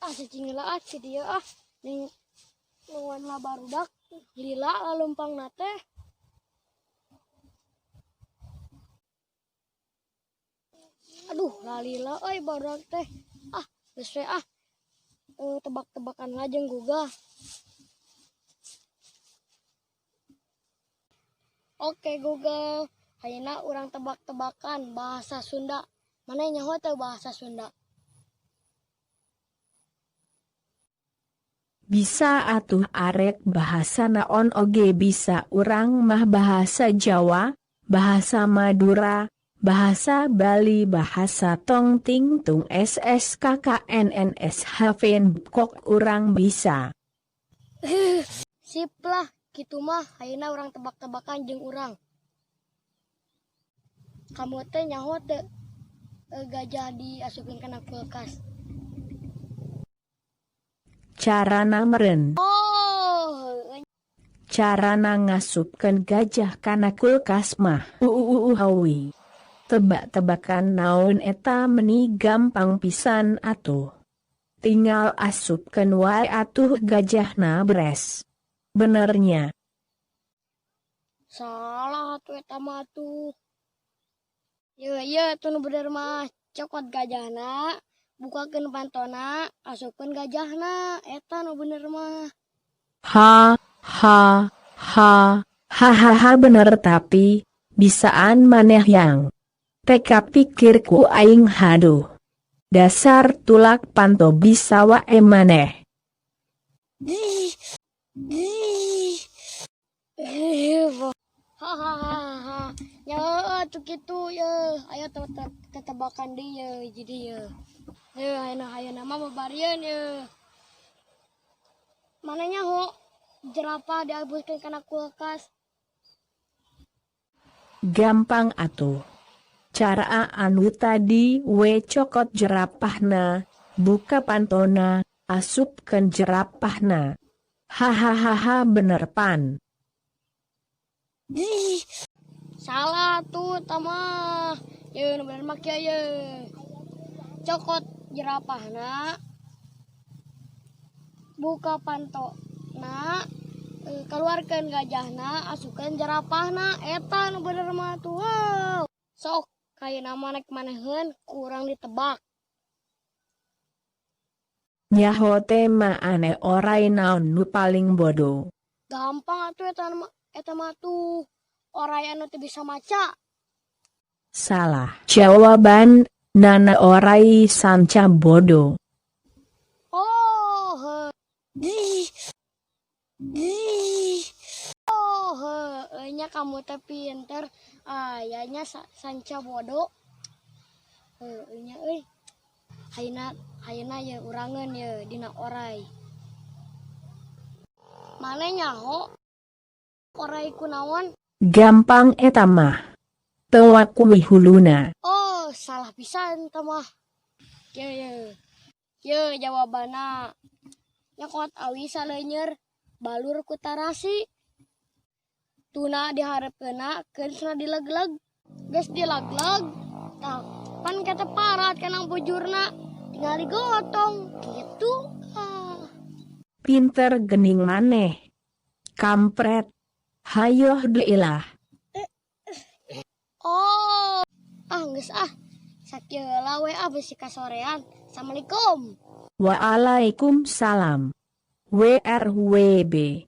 Ah, cicing heula ah si dieu ah. Ning nungguan lah barudak lila lalumpangna teh. Aduh, lalila euy barudak teh. Ah, geus we ah. Tebak-tebakan lah jeung Google. Oke Google, ayeuna urang tebak-tebakan bahasa Sunda. Mana nyaho teu bahasa Sunda? Bisa atuh arek bahasa naon oge bisa urang mah bahasa Jawa, bahasa Madura, bahasa Bali, bahasa Tong Ting Tung S S K K N N S H V N kok urang bisa. Sip lah, kitu mah ayeuna urang tebak-tebakan jeung urang. Kamu teh nyaho teu gajah diasupkeun kana kulkas? Carana meren. Oh, Carana ngasupkeun gajah kana kulkas mah. Uuuuhawi. Tebak-tebakan naon eta meni gampang pisan atuh. Tinggal asupkeun wae atuh gajahna beres. Benernya. Salah atuh eta mah atuh. Ye ye tuh nu bener mah cokot gajahna, bukakeun pantona, asupkeun gajahna, eta nu bener mah. Ha ha ha ha ha ha bener tapi bisaan maneh yang TK pikirku aing haduh. Dasar tulak panto bisa wae maneh. Hahaha. Ya tuh kitu ya. Ayo tebakan deui ye jadi ye. Ye ayeuna ayeuna mah babarieun ye. Mana nyaho jerapah diabuskeun kana kulkas? Gampang atuh. Cara anu tadi we cokot jerapahna, buka pantona, asupkeun jerapahna. Hahaha bener pan. Salah tuh tama. Ye nu bener mah kieu ye. Cokot jerapahna, buka pantona, keluarkeun gajahna, asupkeun jerapahna, eta nu bener mah tuh. Wow. Sok kayeuna mah rek maneheun kurang ditebak. Nyaho teh mah aneh orai naon nu paling bodoh. Gampang atuh eta mah, eta mah tuh orai anu teu bisa maca. Salah. Jawaban nana orai sanca bodoh. Oh, he. Di. Di. Oh, he. Nya kamu teh pinter. Ayahnya sanca bodoh. Heuh nya euy. Hayna hayna ye urangeun ye dina orai. Mane nyaho orai kunaon? Gampang eta mah. Teu wakuwi huluna. Oh, salah pisan eta mah. Ye ye. Ye jawabanna. Nyokot awi saleunyer balur ku tarasi. Tuna diharepkeunna keun dilegleg. Geus dilegleg, tah pan kata parat kana bujurna tinggal digotong gitu. Ah. Pinter gening maneh. Kampret. Hayoh deilah. Oh, ah geus ah. Sakieu heula we ah bisi kasorean. Assalamualaikum. Waalaikumsalam. WRWB.